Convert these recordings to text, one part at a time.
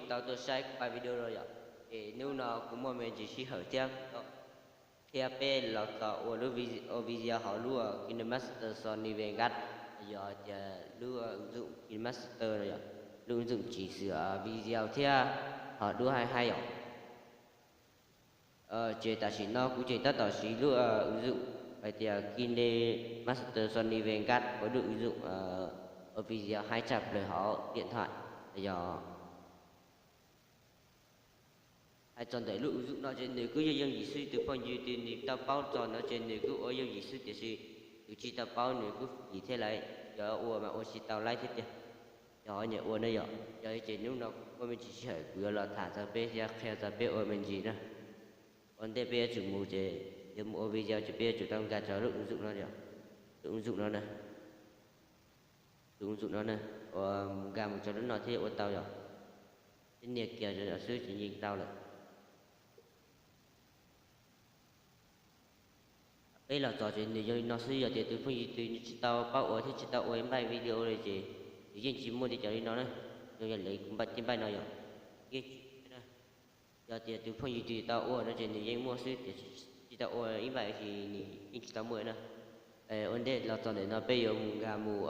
tau tuaj saib kuv pab video no yom. Es hnub no kuv muaj me ntsis sij hawm thiab qhia peb los txog ua lub video hauv lub KineMaster Sony Vegas, yog tias lub ứng dụng KineMaster no yom, lub ứng dụng chỉnh sửa video thiab ho duab haib haib yom. Ces tam sim no kuv tseem tab tom siv lub ứng dụng hais tias KineMaster Sony Vegas ua lub ứng dụng ua video haib tshaj plaws hauv điện thoại. Yog hais txog ntawm lub ứng dụng no ces nws kuj yooj yooj yim xwb, tus phooj ywg twg nws tau paub txog no ces nws kuj ua yooj yim xwb, tiam sis tus tsis tau paub nws kuj phim thiab lawv cov ua mas ua tsis tau laib thiab tiag. Yog ho nyiam ua na yom, yog li ces hnub no muaj me ntsis sij hawm kuv yuav los tham txog peb thiab qhia txog peb ua me ntsis na. Ua ntej peb yuav tsum mus ces yuav mus ua video ces peb yuav tsum tau nkag rau lub ứng dụng no yom, lub ứng dụng no na, lub ứng dụng no na, ua nkag mus rau lub no thiab ua tau yom. Peb nias kiag rau no xwb ces yeej tau lawm. Peb los txog ces nws zoo li no xwb, yog tias tus phooj ywg twg nws tsis tau paub ua thiab tsis tau ua ib npaij video li ces nws yeej tsis muaj li cov li no na. Zoo yam li kuv npaij tib npaij no yom, yeej tsis muaj na. Yog tias tus phooj ywg twg tau ua no ces nws yeej muaj xwb, tiam sis tsis tau ua ib npaij ces nws yeej tsis tau muaj na. Ua ntej los txog ntawm no peb yuav mus nkag mus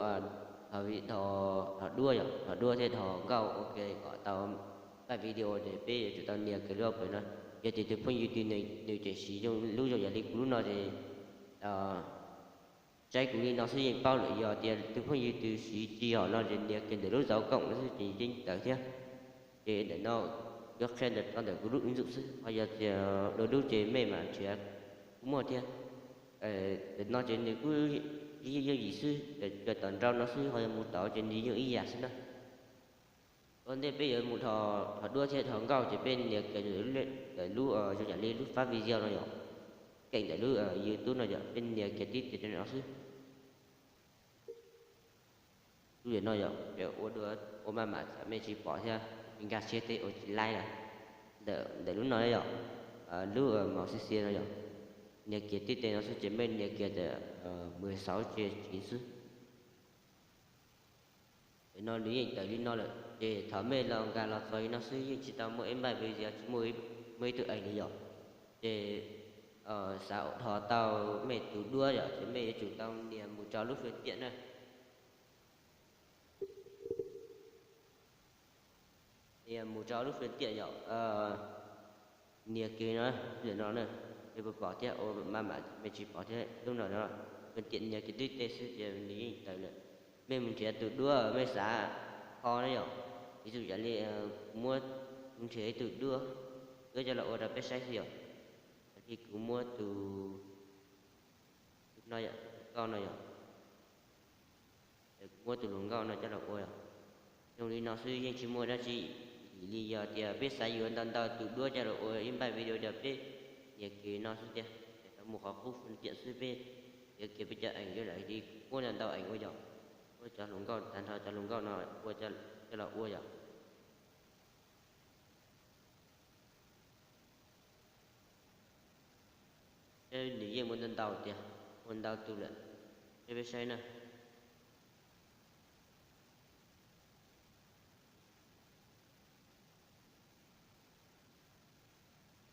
dhos, dhos duab yom, dhos duab thiab dhos nkauj ua ke kom tau npaij video ces peb yuav tsum tau nias kiag lub pem no. Yog tias tus phooj ywg twg nws tseem siv lub zoo yam li kuv lub no ces saib kuv li no xwb yeej paub lawm, yog tias tus phooj ywg twg siv tsis yog no ces nias kiag ntawm lub dấu cộng no xwb ces yeej tawm thiab. Ces ntawm no yuav qhia ntawm tau ntawm kuv lub ứng dụng xwb, ho yog tias dua lub ces mej mam nrhiav kuj muaj thiab. Ntawm no ces nws kuj yooj yim xwb, yog tom nraud no xwb, ho yog mus tod ces nws yeej ib yam xwb na. Ua ntej peb yuav mus dhos, dhos duab thiab dhos nkauj ces peb nias kiag ntawm lub zoo yam li lub fab video no yom, keem ntawm lub YouTube no yom, peb nias kiag tib tes rau no xwb. Lub no yom, ua dua ua maj mam tsam mej tsis pom thiab, nkag siab tej ua tsis laib lawm. Ntawm lub no yom, lub mos xib xia no yom, nias kiag tib tes no xwb ces mej nias kiag ntawm mười sáu chia chín xwb. Ntawm no nws yeej tawm li no lawm ces thaum mej los nkag los txog li no xwb yeej tsis tau muaj ib npaij video, tsis muaj ib tug ees li yom. Ces xav dhos tau mej tus duab yom ces mej yuav tsum tau nias mus rau lub fwj tiam na. Nias mus rau lub fwj tiam yom, nias kiag no, no na, mej puas pom thiab, ua maj mam mej tsis pom thiab, lub no no, fwj tiam nias kiag tib tes xwb ces nws yeej tawm lawm. Mej mus nrhiav tus duab mej xav ho na yom, ví dụ yam li kuv muab, kuv nrhiav ib tug duab, duab coj los ua rau peb saib xwb yom. Yam li kuv muab tus, tus no yom, tus nkauj no yom. Ces kuv muab tus hluas nkauj no coj los ua. Zoo li no xwb yeej tsis muaj dab tsi ib yam li, yog tias peb xav yuav ntau ntau tus duab coj los ua ib npaij video ces peb nias kiag no xwb tiag, ces tau mus qhov qub fwj tiam xwb peb nias kiag peb cov ees, yog li kuv muab ntau ntau ees ua yom, muab cov hluas nkauj tag nrho cov hluas nkauj no ua coj los ua yom. Seb nws yeej muaj ntau ntau tiag, muaj ntau tus lawm, seb peb saib na.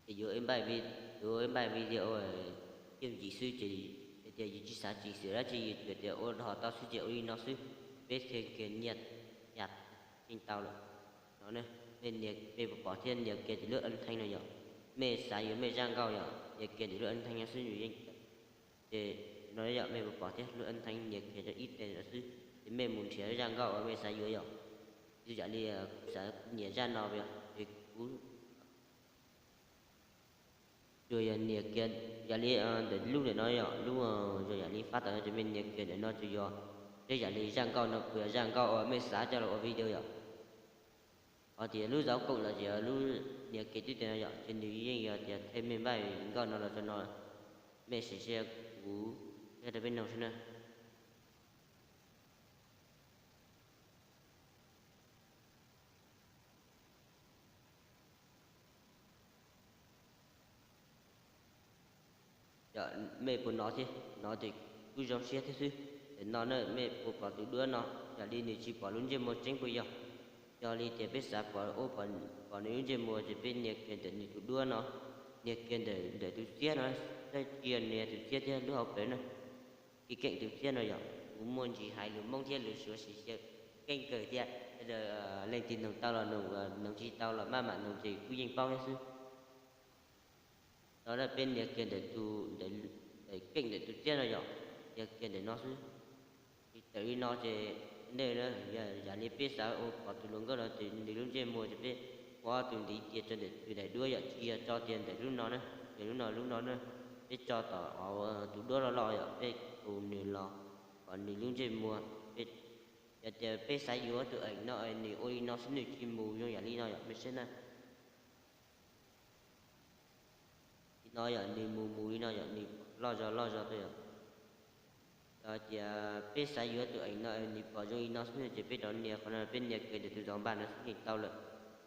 Ces yuav ib npaij vi, yuav ib npaij video yooj yim xwb ces tias yus tsis xav chỉnh sửa dab tsi, yus tsuas tias ua dhos tau xwb ces ua li no xwb, peb nias kiag nias, yeej tau lawm. No ne, mej nias, mej puas pom thiab, nias kiag tus lub âm thanh no yom, mej xav yuav mej zaj nkauj yom, nias kiag tus lub âm thanh no xwb nws yeej tawm. Ces no yom, mej puas pom thiab, lub âm thanh nias kiag rau ib teg no xwb, ces mej mus nrhiav zaj nkauj uas mej xav yuav yom. Ib yam li kuv xav nias zaj no yom, ces kuv tsuas yog nias kiag yam li ntawm lub ntawm no yom, lub zoo yam li fab tawm no ces mej nias kiag ntawm no tsuas yog, ib yam li zaj nkauj no puas yog zaj nkauj uas mej xav coj los ua video yom. Ho tias lub dấu cộng los ces lub nias kiag tib teg no yom, ces nws yeej yog tias thêm mej npaij nkauj no los rau no. Mej sim saib kuv qhia rau peb mloog saib na. Yog mej puas hnov thiab? Hnov ces kuj zoo siab thiab xwb. Tam no na mej puas pom tus duab no, yam li nws tsis pom lub ntsej muag tseeb puas yog? Yog li tias peb xav pom ua pom nws lub ntsej muag ces peb nias kiag ntawm nws tus duab no, nias kiag ntawm ntawm tus txiab no, tsis yog nias tus txiab thiab lub hauv paus na, keej tus txiab no yom. Kuv muaj ntsis hais lus Hmoob thiab lus Suav sis xyaw keej kawg thiab, leej twg noog tau los noog, noog tsis tau los maj mam noog ces kuj yeej paub thiab xwb. Tau peb nias kiag ntawm tus, ntawm keej ntawm tus txiab no yom, nias kiag ntawm no xwb. Ces tawm li no ces nej, yam li peb xav ua pom tus hluas nkauj no ces nws lub ntsej muag ces peb muab ob tug ntiv cia tso ntawm tus daim duab yom, tsis yog tso tiag ntawm lub no na, yog lub no lub no na, peb tso tom tus duab loj loj yom, peb tus nws los kom nws lub ntsej muag. Yog tias peb xav yuav tus eem no nws ua li no xwb nws tsis mus zoo yam li no yom, mej saib na. Li no yom, nws mus mus li no yom, nws pom loj zog loj zog tuaj yom. Yog tias peb xav yuav tus eem no nws pom zoo li no xwb ces peb rov nias qhov no, peb nias kiag ntawm tus zov npaj no xwb yeej tau lawm.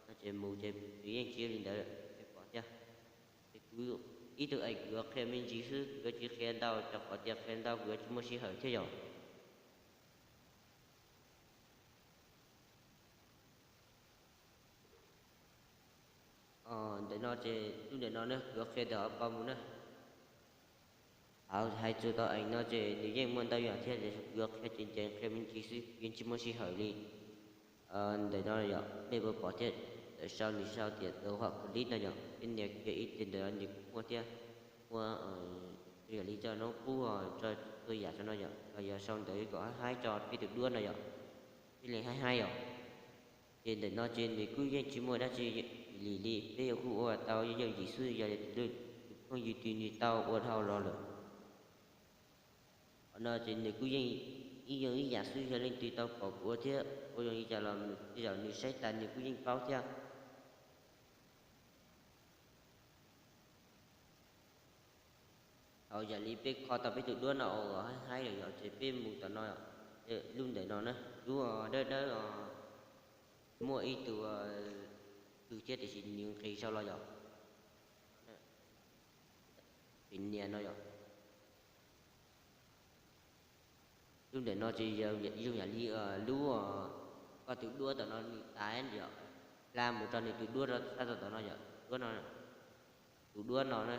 No ces mus ces nws yeej tsis li ntawd lawm, peb pom thiab. Ces kuv ib tug eem kuv yuav qhia me ntsis xwb, kuv yuav tsis qhia ntau, rau qhov tias qhia ntau kuv yuav tsis muaj sij hawm thiab yom. Ntawm no ces lub ntawm no na kuv yuav qhia ntawm hauv paus mus na. Hais txog tau eem no ces nws yeej muaj ntau yam thiab, kuv yuav qhia ceev ceev qhia me ntsis xwb, yeej tsis muaj sij hawm li. Ntawm no yom, mej puas pom thiab? Ntawm sau nws sau tias tus hom clip no yom, peb nias kiag ib teg ntawm no nws kuj muaj thiab, muaj zoo yam li cov noob qub, tso txhua yam rau no yom, los yog sau ntawv kom haib haib tso peb tus duab no yom, peb leej haib haib yom. Ces ntawm no ces nws kuj yeej tsis muaj dab tsi lim li, peb yuav kuj ua tau yooj yim xwb, yog li tus phooj ywg twg nws tau ua dhau los lawm. Qhov no ces nws kuj yeej ib yam ib yam xwb, yog leej twg tau pom kuv ua thiab ua zoo li cas los tej zaum nws saib tas nws kuj yeej paub thiab. Thaum yam li peb kho tau peb tus duab no ua kom haib haib lawm yom, ces peb mus tom no, lub ntawm no na, lub dawb dawb, muaj ib tug twg thiab tiam sis nws nqis sau los yom. Peb nias no yom. Lub ntawm no ces zoo yam li lub, koj tus duab tom no nws tas yom, hla mus rau nws tus duab rau sab tom no yom, duab no, tus duab no na,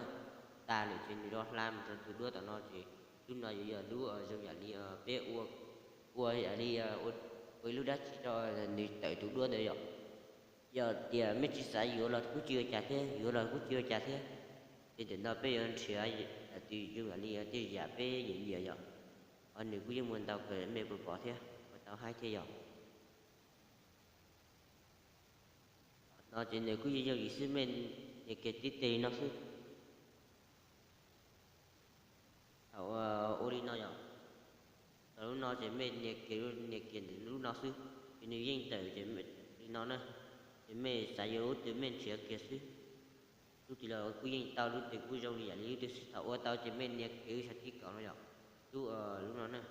tas lawm ces nws rov hla mus rau tus duab tom no ces lub no yuav yog lub zoo yam li peb ua, ua yam li ua ib lub dab tsi rau nws tawm tus duab ntawd yom. Yog tias mej tsis xav yuav los kuj tsis ua cas thiab, yuav los kuj tsis ua cas thiab. Ces ntawm no peb yuav nrhiav yam twg zoo yam li tej yam peb nyiam nyiam yom. Qhov nws kuj yeej muaj ntau kawg mej puas pom thiab, ua tau haib thiab yom. No ces nws kuj yeej yooj yim xwb, mej nias kiag tib teg li no xwb. Thaum ua li no yom, thaum lub no ces mej nias kiag, nias kiag ntawm lub no xwb, ces nws yeej tawm ces li no na. Ces mej xav yuav lub twg mej nrhiav kiag xwb. Lub twg los kuj yeej tau, lub twg kuj zoo li yam li lub twg xwb. Thaum ua tau ces mej nias kiag lub sab tib kaum no yom, lub, lub no na.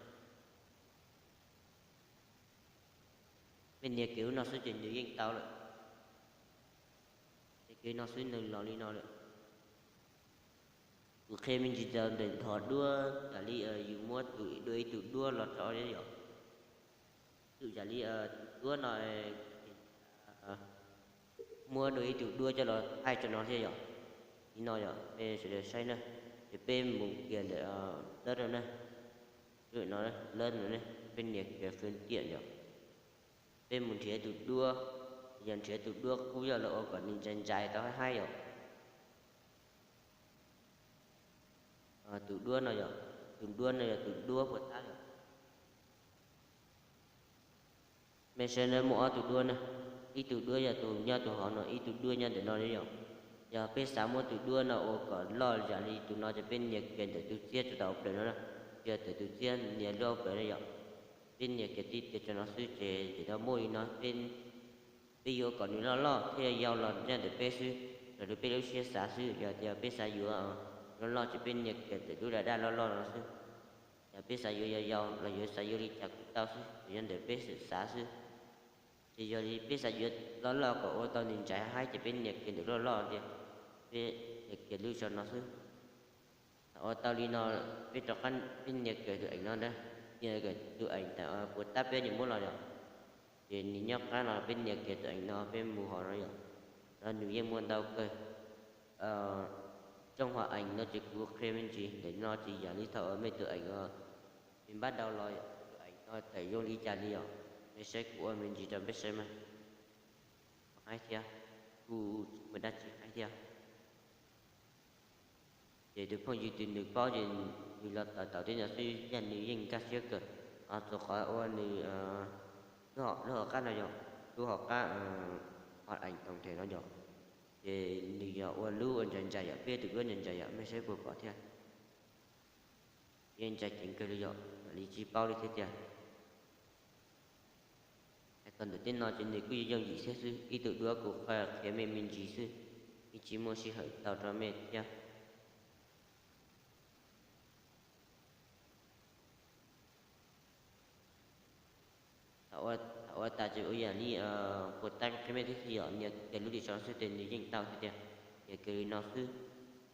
Mej nias kiag lub no xwb ces nws yeej tau lawm. Nias kiag no xwb nws los li no lawm. Kuv qhia me ntsis txog ntawm nthos duab, yam li yus muab tus dua ib tug duab los rau yom. Tus yam li tus duab no, muab dua ib tug duab coj los thaij rau no thiab yom. Li no yom, peb sawv daws saib na, ces peb mus kiag ntawm lab no na, lab no ne, peb nias kiag fwm tiam yom. Peb mus nrhiav tus duab, yog nrhiav tus duab qub yog los ua kom nws ntsais ntsais tau haib haib yom. Tus duab no yom, tus duab no yog tus duab puas tab yom. Mej saib na, muaj ob tug duab na, ib tug duab yog tus nyob tus hauv no, ib tug duab nyob ntawm no yom. Yog peb xav muab tus duab no ua kom loj yam li tus no ces peb nias kiag ntawm tus txiab rau tom hauv plawv no na, yog ntawm tus txiab nias lub hauv plawv no yom. Peb nias kiag tib teg rau no xwb ces ntawm no muaj li no, peb, peb yuav kom nws loj loj thiab yau los nyob ntawm peb xwb, raws li peb lub siab xav xwb. Yog tias peb xav yuav loj loj ces peb nias kiag ntawm lub daj daj loj loj no xwb. Yog peb xav yuav yau yau los yuav xav yuav li cas kuj tau xwb, nyob ntawm peb xav xwb. Ces yog li peb xav yuav loj loj kom ua tau nws ntsais haib ces peb nias kiag ntawm loj loj tiag, peb nias kiag lub zog no xwb. Thaum ua tau li no, peb rov qab peb nias kiag tus eem no ntag, nias kiag tus eem tas puas tab peb nias muab los yom. Ces nws nyob qab no peb nias kiag tus ees no peb mus hauv no yom, no nws yeej muaj ntau kawg. Rooj hauv ees no ces kuv qhia me ntsis ntawm no ces yam li thaum uas mej tus ees, mej npab dau los tus ees no tawm zoo li cas li yom. Mej saib kuv ua me ntsis rau peb saib mas. Haib thiab, kuj tsis muaj dab tsi haib thiab. Ces tus phooj ywg twg nws paub ces nws los tawm tau tej no xwb, yog nws yeej nkag siab kawg. Txog qhov ua nws lub hauv qab no yog lub hauv qab, hauv ees toos them no yog, ces nws yog ua lub ua ntsa ntsa yom, peb tus duab ntsa ntsa yom, mej saib puas pom thiab. Yeej ntsa ceev kawg li yom, mam li tsis paub li thiab tiag. Hais txog ntawm tej no ces nws kuj yooj yooj yim thiab xwb, ib tug duab kuv qhia qhia mej me ntsis xwb, yeej tsis muaj sij hawm tau rau mej thiab. Thaum ua tas ces ua yam li puas tau qhia mej thiab xwb yom, nias kiag lub li no xwb ces nws yeej tau thiab tiag. Nias kiag li no xwb.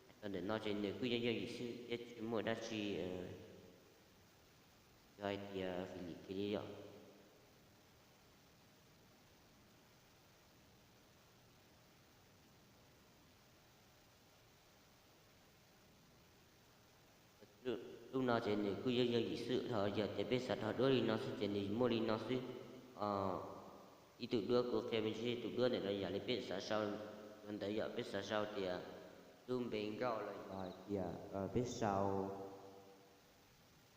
Hais txog ntawm no ces nws kuj yooj yooj yim xwb thiab tsis muaj dab tsi yog hais tias fim lim kiag li yom. Lub no ces nws kuj yooj yooj yim xwb, ho yog tias peb xav rho duab li no xwb ces nws muaj li no xwb. Ib tug duab kuv qhia me ntsis, tus duab ntawm no yam li peb xav sau ntawd yom, peb xav sau tias lub npe nkauj los yog hais tias peb sau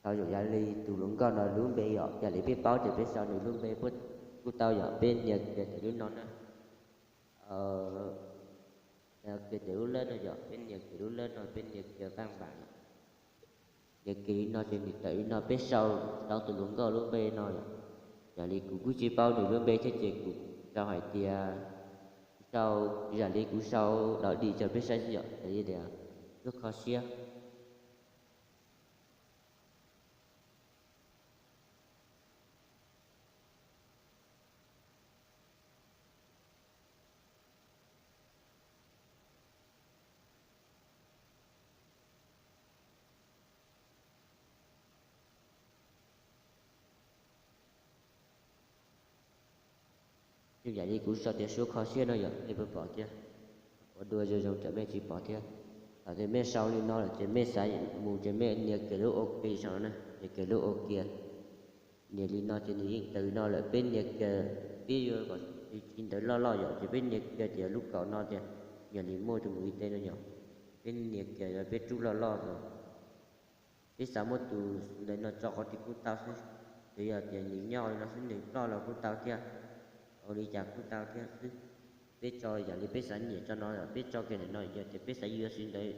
tau yam li tus hluas nkauj no lub npe yom, yam li peb paub ces peb sau nws lub npe kuj tau yom, peb nias kiag ntawm lub no na. Nias kiag ntawm lub lab no yom, peb nias kiag lub lab no, peb nias kiag vaaj npam yom. Nias kiag li no ces nws tawm li no, peb sau tau tus hluas nkauj lub npe no yom. Yam li kuv kuj tsis paub nws lub npe thiab ces kuv sau hais tias, sau, yam li kuv sau dov dim rau peb saib xwb yom, yam li tias Suab Kho Siab. Yam li kuv sau tias Suab Kho Siab no yom, mej puas pom thiab? Ua dua zoo zoo ces mej tsis pom thiab. Thaum mej sau li no lawm ces mej xav mus ces mej nias kiag lub OK saum no na, nias kiag lub OK. Nias li no ces nws yeej tawm li no lawm, peb nias kiag, peb yuav kom tus txiv ntawd loj loj yom, ces peb nias kiag tias lub kaum no tias, yog nws muaj tus mus ib teg no yom, peb nias kiag peb rub loj loj los. Peb xav muab tus ntawm no tso qhov twg kuj tau xwb, ces yog tias nws nyob li no xwb nws ploj los kuj tau thiab, ua li cas kuj tau thiab xwb. Peb tso yam li peb xav nyiam tso no, peb tso kiag ntawm no, yog tias peb xav yuav tus ntawd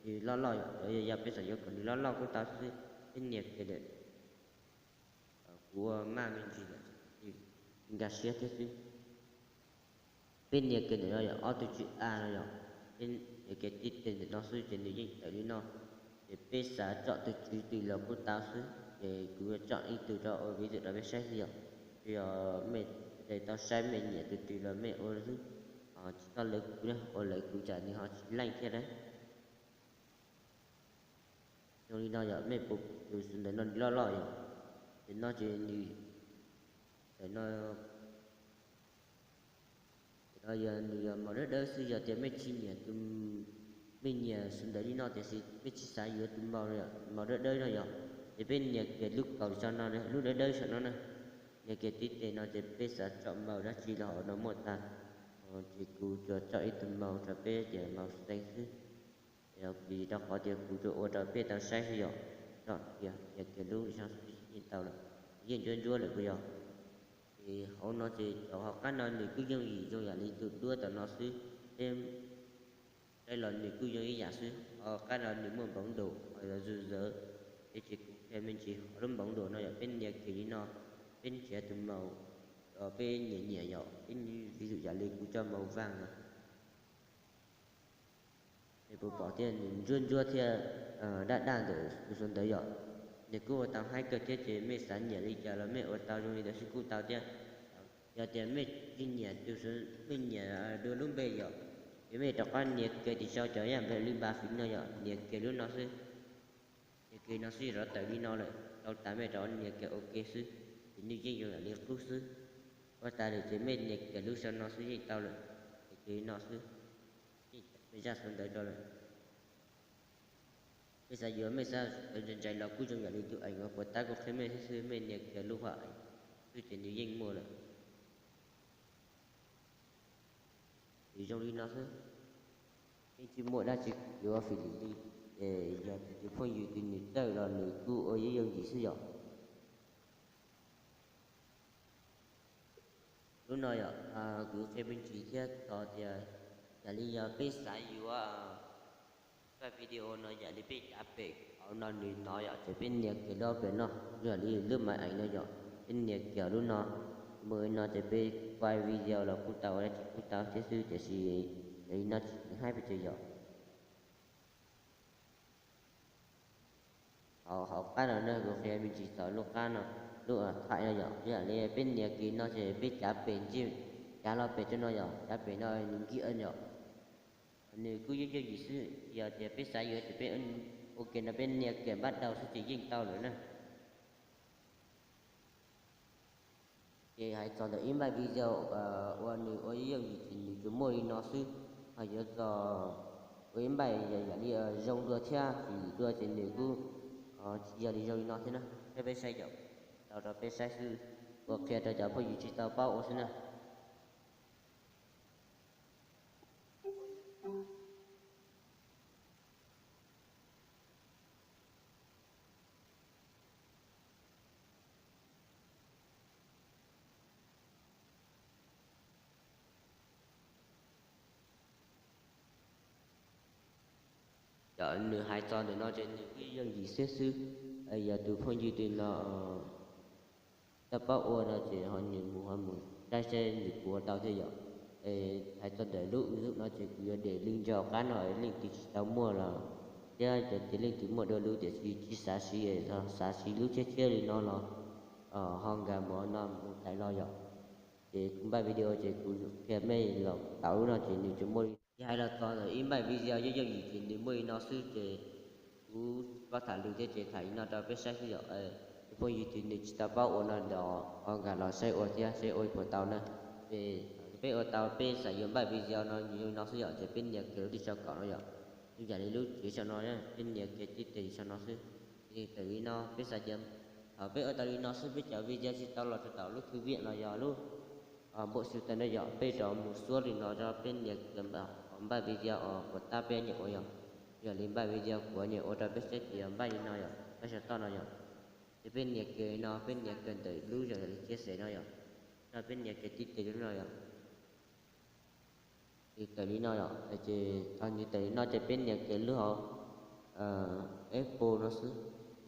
nws loj loj yom, yog peb xav yuav kom nws loj loj kuj tau xwb, peb nias kiag ntawm. Kuv ua maj me ntsis lawm, nkag siab thiab xwb. Peb nias kiag ntawm no yog ob tug tswv A no yom, nias kiag tib teg ntawm no xwb ces nws yeej tawm li no. Ces peb xav tsom tus tswv twg los kuj tau xwb, ces kuv yuav tsom ib tug rau ua vis xwm rau peb saib xwb yom. Yog mej tau saib mej nyiam tus twg los mej ua xwb, tsis txhob lawv kuv, ua lawv kuv tsam nws ho tsis leej thiab na. Zoo li no yog mej pum tus xwb ntawm no loj loj yom, ces no ces nws, ntawm no, no yog nws yog mos dawb dawb xwb, yog tias mej tsis nyiam tus, mej nyiam xwb ntawm li no tiam sis mej tsis xav yuav tus mos, mos dawb dawb no yom, ces peb nias kiag lub kaum saum no, lub dawb dawb saum no na, nias kiag tib teg no ces peb xav tsom mos dab tsi los hauv no muaj tag, ces kuv tsuas tsom ib tug mos rau peb ces mos xeev xwb. Vim rau qhov tias kuv tsuas ua rau peb tau saib xwb yom, tsom kiag nias kiag lub li no xwb yeej tau lawm, yeej ntsuab ntsuab lawm puas yog? Ces hauv no ces cov hauv qab no nws kuj yooj yim zoo yam li tus duab tom no xwb, peb saib los nws kuj yooj ib yam xwb. Hauv qab no nws muaj npoov ntum, hauv yog zws zawv, ces kuv qhia me ntsis hauv lub npoov ntum no yog peb nias kiag li no, peb nrhiav tus mos, peb nyiam nyiam yom, peb vis xwm yam li kuv tso mos vaaj no. Mej puas pom thiab, nws ntsuab ntsuab thiab daj daj ntawm tus xwb ntawd yom. Nws kuj ua tau haib kawg thiab ces mej xav nyiam li cas los mej ua tau zoo li ntawd xwb kuj tau thiab. Yog tias mej tsis nyiam tus, mej nyiam dua lub npe yom, ces mej rov qab nias kiag tim sau cov yam nplog li npa fim no yom, nias kiag lub no xwb. Nias kiag no xwb rov tawm li no lawm, tau tas mej rov nias kiag OK xwb, ces nws yeej zoo yam li qub xwb. Ua tas lawm ces mej nias kiag lub sau no xwb yeej tau lawm. Ces li no xwb, yeej tau mej zaj sau ntawv rau lawm. Mej xav yuav mej xav ntshai los kuj zoo yam li tus eem uas puas tab kuv qhia mej xwb, mej nias kiag lub hom xwb ces nws yeej muaj lawm. Ces zoo li no xwb, yeej tsis muaj dab tsi yuav fim lim li. Ces yog tus phooj ywg twg nws txawj los nws kuj ua yooj yim xwb yom. Lub no yom, kuv qhia me ntsis thiab txog tias yam li yog peb xav yuav txoj video no yam li peb cav pem hauv no nws no yom, ces peb nias kiag lub pem no, yam li lub maj eev no yom, peb nias kiag lub no. Mus li no ces peb quaj video los kuj tau, ua dab tsi kuj tau thiab xwb, tiam sis yam li no tsis tseem haib pes tsawg yom. Hauv qab no na kuv qhia me ntsis txog lub qab no, lub thaim no yom, yam li peb nias kiag no ces peb cav pem ntsej, cav los pem tso no yom, cav pem no nws nkig yom. Nws kuj yooj yooj yim xwb, yog tias peb xav yuav ces peb ua kiag no peb nias kiag npaj dau xwb ces yeej tau lawm na. Ces hais txog ntawm ib npaj video uas nws ua yooj yim ces nws tsuas muaj li no xwb, ho yuav txog ua ib npaj yam li zoo dua thiab fim lim dua ces nws kuj tsis yog li zoo li no thiab na. Peb peb saib yom, tau rau peb saib xwb, ua qhia rau cov phooj ywg tsis tau paub ua xwb na. Cov nws hais txog ntawm no ces nws kuj yooj yim xwb xwb. Yog tus phooj ywg twg no tau paub ua no ces ho nws mus ho mus saib saib nws puas ua tau thiab yom. Hais txog ntawm lub lub no ces kuv yuav de link nyob qab no, leej twg tsis tau muaj los thiab yog tias leej twg muaj dua lub tiam sis tsis xav siv, xav siv lub tshiab tshiab li no los ho nkag mus no mus tau los yom. Ces kuv npaj video ces kuv qhia mej los tau lub no ces nws tsuas muaj li. Ces hais los txog ib npaj video yooj yooj yim ces nws muaj li no xwb ces kuv tsis paub tham lus thiab ces tham li no rau peb saib xwb yom. Tus phooj ywg twg nws tsis tau paub ua no los ho nkag los saib ua thiab saib ua puas tau na. Ces peb ua tau peb xav yuav npaj video no nws zoo li no xwb yom, ces peb nias kiag lub tij sau kaum no yom. Zoo yam li lub tsev sau no, peb nias kiag tib teg sau no xwb. Ces tawm li no peb xav tias thaum peb ua tau li no xwb peb cov video tsis tau los rau tom lub thư viện los yog lub npauj xwb tau na yom, peb rov mus xuab li no rau peb nias kiag npaj video uas puas tab peb nyiam ua yom. Yog li npaj video kuv nyiam ua rau peb saib ces yog npaj li no yom, npaj sau toj no yom. Ces peb nias kiag li no, peb nias kiag ntawm lub yog li chia sẻ no yom, no peb nias kiag tib teg li no yom. Ces tawm li no yom, ces thaum nws tawm li no ces peb nias kiag lub hauv Apple no xwb.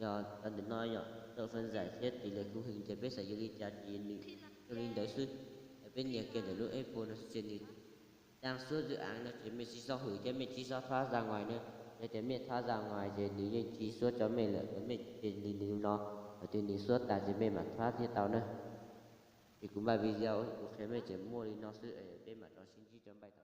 Yog tau ntawm no yom, rau phần giải thiab tỷ lệ khung hình ces peb xav yuav li cas ces nws zoo li ntawd xwb. Peb nias kiag ntawm lub Apple no xwb ces nws đang xuất dự án no ces mej tsis txhob hwm thiab mej tsis txhob thoát ra ngoài na. Yog tias mej thoát ra ngoài ces nws yeej tsis xuab rau mej lawm, mej ces li nws no, thaum twg nws xuab tas ces mej mam thoát thiaj tau na. Ces kuv npaj video kuv qhia mej ces muaj li no xwb, peb mam rov sib ntsib rau npaj tom